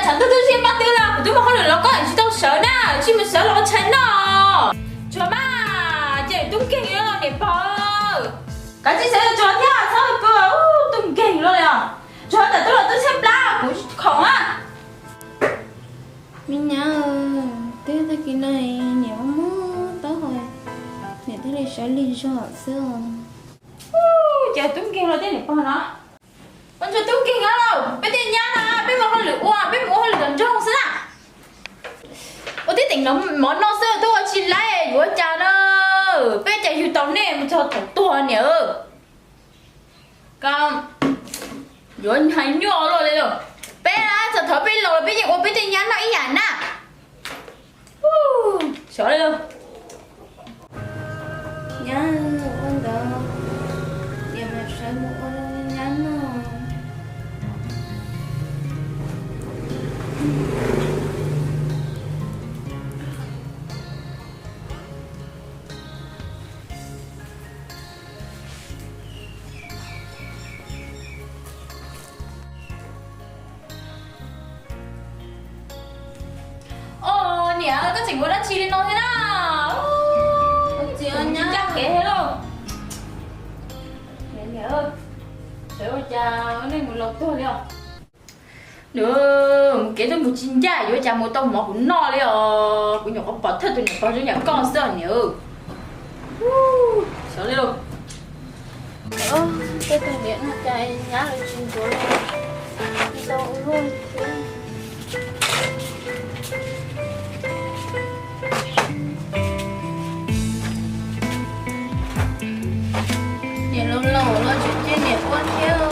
Tshav ntuj twb zib npab twb los kuv twb mus hauj lwm los koj tsis tau sawv na, tsis mus sawv los ua tshais noj. Tsuag mas, ces tub nkeeg los niam pog. Kav tsij sawv los tsuag thiab, txhob pw, tub nkeeg los li os. Tsuag tam tub los tub tshaib plab kuv khoom a. Me nyab, twb tag kis no niam muab taub hau, niam thiaj li sawv lig zog xwb os. Ces tub nkeeg los thiab niam pog no. Ua ntsuag tub nkeeg no lauj, peb tej nyab na, peb mus hauj lwm ua, peb mus ua hauj lwm tom nroog xwb na. Ua tib teem no mov noj xwb twb ua tsis laib yuav cas na. Peb cas yug tau nej mus txog thaum tuag niam. Koj yuav hais nyuaj luaj li lauj. Peb txog thaum peb laus los peb yeej ua peb tej nyab noj ib yam na. Xyov li lauj. Nyab, ua ntawd, niam mam sawv mus ua nyab noj. Os, niam, koj tseem ua dab tsi li no thiab na? Tsis ncaj kev thiab lauj. Niam, sawv ua cas nej mus laus tuag li os? Nws mus kev twb mus tsis ncaj, yuav cas mus tau mov kuv noj li os. Kuv nyuam qhuav pom thawj tus niam pog zoo yam koj xwb os niam. Xyov li lauj. Tej tug niam no cas nyab los tsis ntxuav li, tsis tau ua luaj li thiab. Niam laus laus los tseem cia niam ua thiab.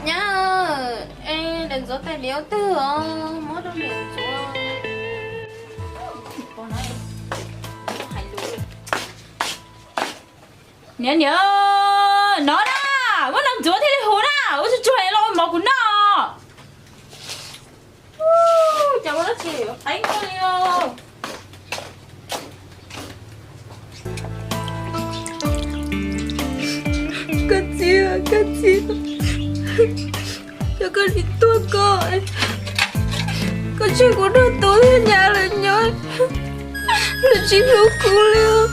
Nyab, es daim ntxuav tais diav twg os, muab rau niam ntxuav. Niam, niam, no na, muab no ntxuav thiaj li huv na, ua tsuag tsuag los ua mov kuv noj. Cas ua dab tsi qeeb koj li os? Koj txiv, koj txiv, yog koj nim tuag koj, koj tseg kuv nrog Tub thiab Nyab lawv nyob, lawv tsis hlub kuv li os.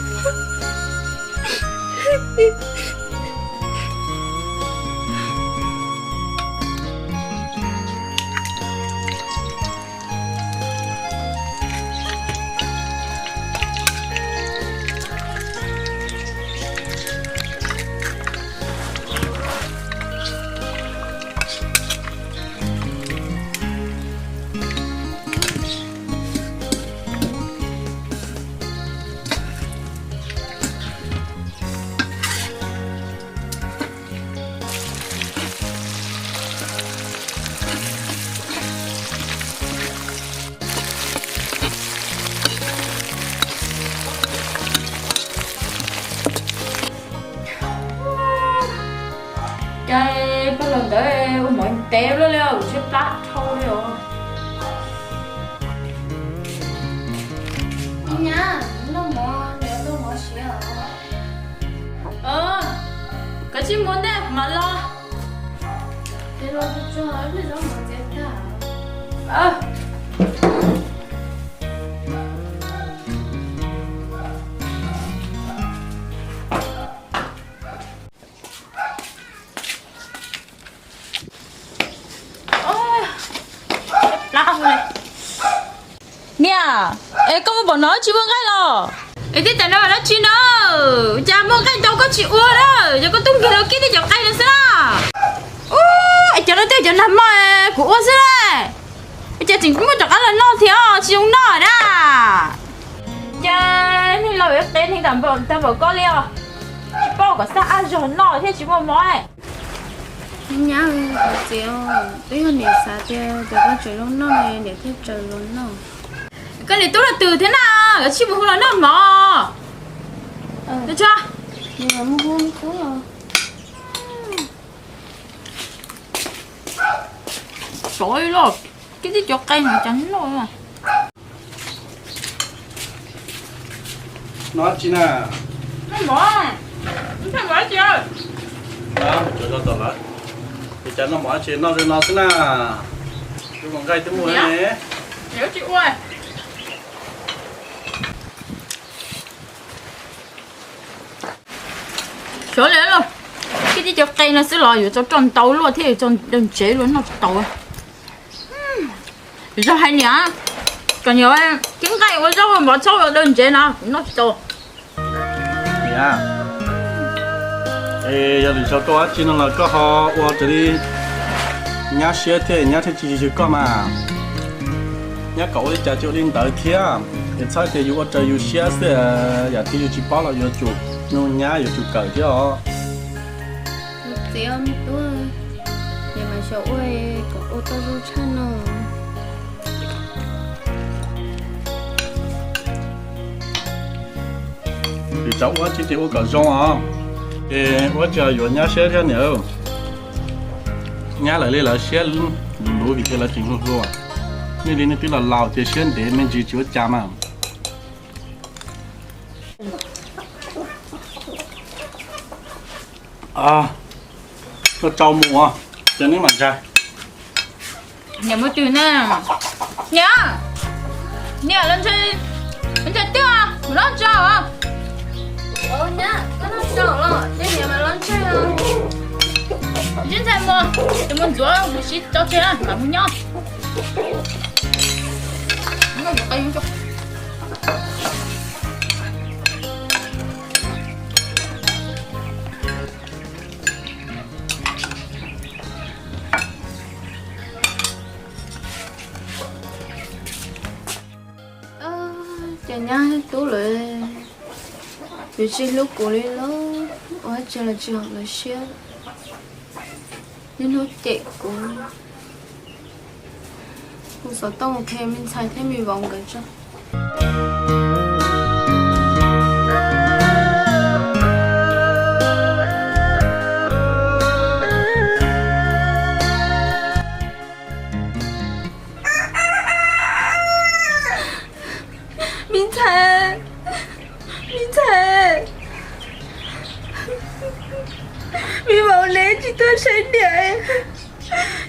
Cas pog laus ntawd ua mov ntev luaj li os, kuv tshaib plab dhau li os. Nyab, noj mov, noj mov siav os. Koj tsis mus ntej kuv mam los. Ces los tsuag tsuag ib pliag zaub mov txiav tag. Niam, es koj muaj pom no tsis muaj nqaij los? Es tej tam no dab tsi no? Cas muaj nqaij rau koj tsis ua na? Yog koj tub nkeeg los kib tej cov nqaij no xwb na. Ub, es cov no tej cov nag hmo kuv ua xwb na. Cas tseem muaj rov qab los noj thiab, tsis zoo noj na. Cas neeg laus yuav qe neeg tag npaum koj li os. Koj kom xab ab zog noj thiab tsis muaj mov. Nyab, txiv, twb yog niam xav tias, tias koj tseem zoo noj, niam thiaj tsaws los noj. Koj niam tub los twg thiab na, koj tsis mus hu los noj mov. Sov los, kib tib cov qe no cas noj. Noj tsi na? Noj mov. Noj mov tsi? Cov no tom lawv, es cas noj mov tsi, noj zoo no xwb na. Tus mov nqaij twb muaj ne. Sov li los, kib tib cov qe no xwb los yuav tso roj ntau luaj thiab yuav tso daws ntsev luaj noj tsis tau. Zog hais niam, kom niam kib nqaij ua zaub mov txhob ua daws ntsev no kuv noj tsis tau. Niam, es yog lwm zaus koj ua dab tsi no los koj ho ua raws li nyab siab thiab, nyab thiaj tsis yws koj mas. Nyab kom ua li cas ces ua li ntawd thiab, es txhob tias yus ua raws yus siab xwb, yam twg yus tsis paub los yuav tsum nug nyab, yuav tsum kawm thiab os. Txiv, me tub, niam mas xyaum ua kom ua tau zoo tshaj no. Lwm zaus ua dab tsi ces ua kom zoo os, ces ua tsis yuav nyab siab thiab niam. Nyab lawv li lawv siab luv luv vim tias lawv tseem hluas hluas, nej li nej twb laus laus ces siab ntev me ntsis tsis ua cas mas. Koj tsau mus, ces neb mam ntshai. Niam mus twg na? Niam, niam los ntshai, los ntshai twg? Mus noj tso. Nyab, koj noj tso los ces niam mam los ntshai. Sib ntshai mus, ces mus ntxuav mus sib tso tseg mam mus nyob. Ces nyab tub lawm, yuav tsis hlub kuv li los, ua dab tsi los tsis haum lawv siab. Niaj hnub cem kuv, kuv xov tooj mus qhia me ntxhais thiab me vauv nkawd tso. Me ntxhais, me ntxhais, me vauv neb tsis tuaj saib niam,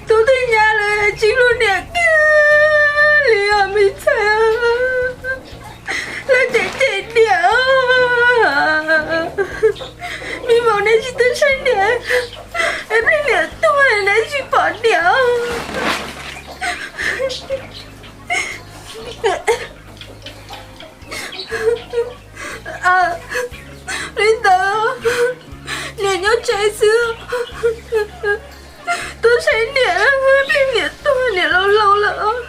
tub twg nyab lawv tsis hlub niam kiag li os me ntxhais. Lawv cem cem niam, me vauv neb tsis tuaj saib niam, es pheej niam tuag neb tsis pom niam. Li ntawd, niam nyob tsev xwb, tuaj saib niam, pheej niam tuag niam laus laus lawm.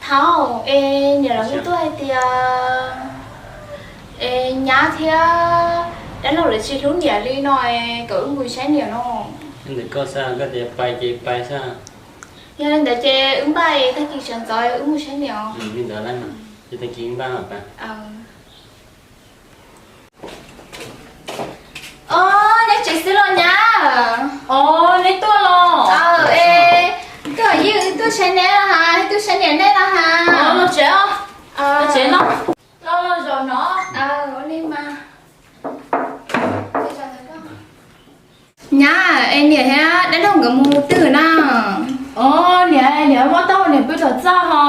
Thaum es niam los hu tuaj hais tias es nyab thiab dab laug lawv tsis hlub niam li no es kom wb mus saib niam no. Ntawm koj xwb, koj tias pais ces pais xwb. Yog li ntawd ces wb npaj, tag kis sawv ntxov wb mus saib niam os. Li ntawd, ces tag kis wb npaj. Os, neb tsev xwb los nyab? Os, neb tuaj los? Aw, es koj yeej tuaj saib neb los has, tuaj saib niam nej los has? Los tsev os. Los tsev no. Los los zaum no. Ua li mas. Nyab, es niam thiab dab laug nkawd mus twg na? Os, niam, niam muab taub hau niam pw tom txaj ho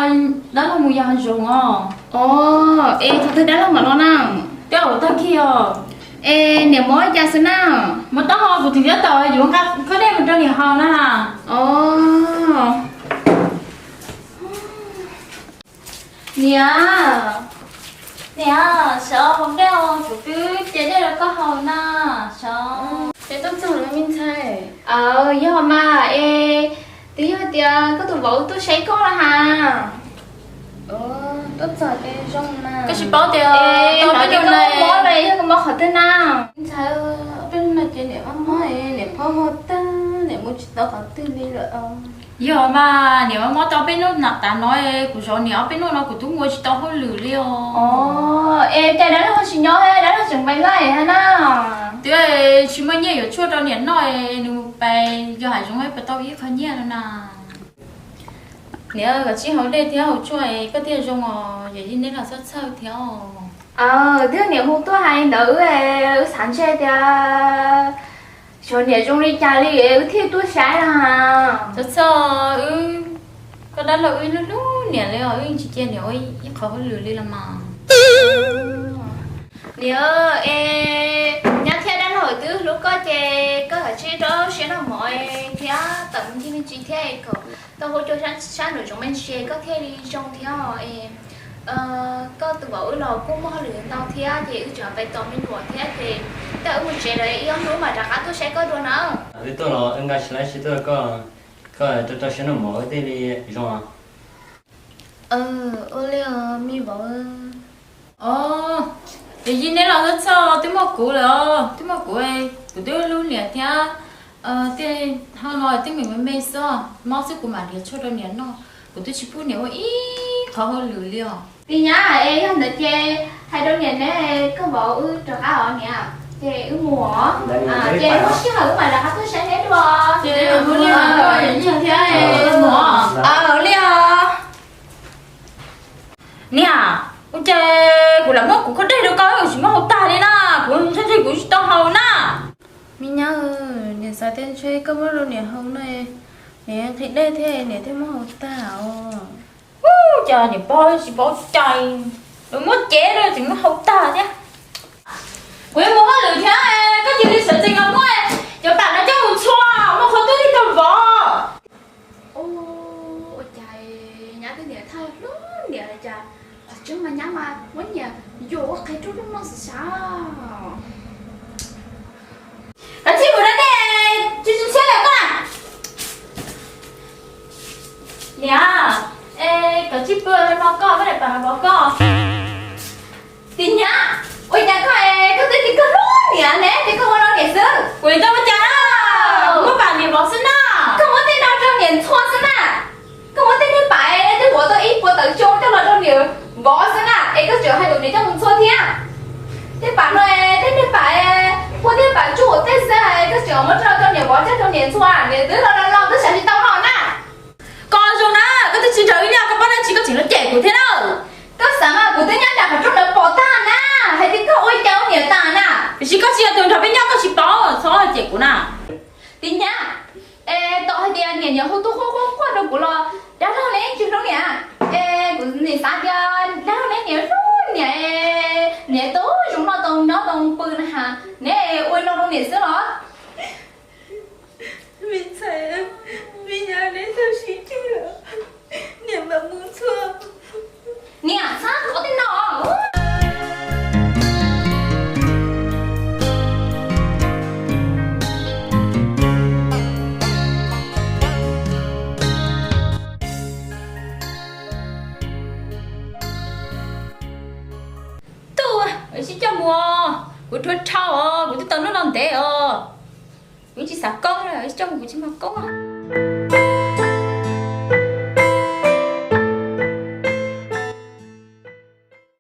dab laug mus yos hav zoov os. Os, es thaum twg dab laug mam los na? Twb tag kis os. Es niam muab cas xwb na? Muab taub hau kuv tsis nyob tau, yuav nqa khob dej mus rau niam haus na. Os. Niam, niam, sawv haus dej os, kuv twb cia dej rau koj haus na, sawv. Es tuaj txog lawm me ntxhais? Aws, yog mas es, twb yog tias koj tus vauv tuaj saib koj na has. Tuaj txog ces zoo mas. Koj tsis paub tias tau peb hnub no mob los yog koj mob qhov twg na? Ntxhais, peb hnub no ces niam mob mob, niam phob huab tag, niam mus tsis tau qhov twg li lawm. Yog mas niam mob mob tau peb hnub na, tav no kuv zov niam ob peb hnub no kuv twb ua tsis tau hauj lwm li os. Es cas dab laug tsis nyob, dab laug tseem pais laij hab na? Twb tsis muaj nyiaj yuav tshuaj rau niam noj, nws mus pais yog hav zoov puas tau ib qho nyiaj no na. Niam, koj tsis haus dej thiab haus tshuaj koj thiaj zoo os, yog li neb los txhob txhawj thiab os. Twb niam hu tuaj hais ntawd wb, wb xav ntshe tias xyov niam zoo li cas li wb thiaj tuaj saib na. Txhob txhawj, wb, koj dab laug wb hlub hlub niam li os, wb tsis cia niam ua ib qho hauj lwm li los mas. Niam, es nyab thiab dab laug twb hlub koj ces koj kav tsij rau siab noj mov thiab tawm mus ncig me ntsis thiab kom tau hu cua sab nraum zoov me ntsis koj thiaj li zoo thiab os. Koj tus vauv wb los kuj muaj hauj lwm ntau thiab ces wb tseem pais tos me nyuam thiab ces tej wb mus tsev lawm ib ob hnub mam rov qab tuaj saib koj dua na. Wb tuaj los wb nqa tsis laib tsis tuaj koj, koj rau rau siab noj mov wb thiaj li zoo. Ua li os me vauv. Os, yog li neb los txhob txhawj, twb muaj kuv lawm os, twb muaj kuv, kuv twb hlub niam thiab. Tej hauj no twb me me xwb, mob xwb kuv mam nrhiav tshuaj rau niam noj, kuv twb tsis pub niam ua ib qho hauj lwm li os. Tij Nyab, es yog ntawd ces hais rau niam neb, koj vauv wb rov qab os niam, ces wb mus os. Ces muaj sij hawm wb mam rov qab tuaj saib neb dua. Thiab mus os. Li os. Niam, ua cas kuv lam muab kuv koj dej rau koj tsis muab haus tag li na, kuv ntshe kuv tsis tau haus na. Me nyab, niam xav tias ntshe koj muab rau niam haus na, niam nqhis dej thiab niam thiaj muab haus tag os. Ub, cas niam pog tsis paub cai, muab cev rau tseem muab haus tag thiab. Kuv yuav mus hauj lwm thiab, koj cia li sawv tsees los muab cov pam no coj mus ntxhua, muaj qhov twg thiaj tau vov. Ua cas nyab twb niam thaj hlub niam li cas, qhov tseeb mas nyab mas muab niam yuam ua qe rub lub no xwb sav. Kav tsij mus da dej, tsis tsis txhiab lawm koj. Niam, es kav tsij pw no koj, muab daim pam no pov koj. Tij Nyab, ua cas koj es koj twb tias koj hlub niam ne, ces koj ua rau niam xwb. Kuv tau ua cas na? Muab pam niam vov xwb na. Koj muab tej no rau niam ntxhua xwb na. Koj muab tej niag pam es twb vov tau ib puas tawm xyoo coj los rau niam vov xwb na, es koj tseem hais kom niam coj mus ntxhua thiab. Tej pam no es tej niag pam es puag niag pam tsuj ua tej xwb, koj tseem muab rau rau niam vov coj rau niam ntxhua, niam twb los los los twb xav tsis tau no na. Koj zoo na, koj twb tsis nrog wb nyob, koj pab dab tsi koj tseem los cem kuv thiab na. Koj xav mas kuv twb nyob nram qhov rooj ntawd pom tag na, hais tias koj ua cas ua niam tas na. Tiam sis koj tsis yog tus nrog peb nyob koj tsis paub, txhob cem kuv na. Tij Nyab, es tau hais tias niam niam hu tuaj quaj quaj quaj rau kuv los dab laug ne tsis hlub niam. Es kuv nim xav tias dab laug ne niam hlub niam, niam tau zoo no tau nyob tau pw na has, ne ua no rau niam xwb los? Me ntxhais, me nyab neb tau sib ceg lawm, niam mam mus ntxhua. Niam txhob kov tej no. Tuaj, sib coj mus os, kuv dhuav dhau os, kuv twb tau hnub no ntev os. Kuv tsis xav koob lawm, sib coj mus kuv tsis muaj koob os.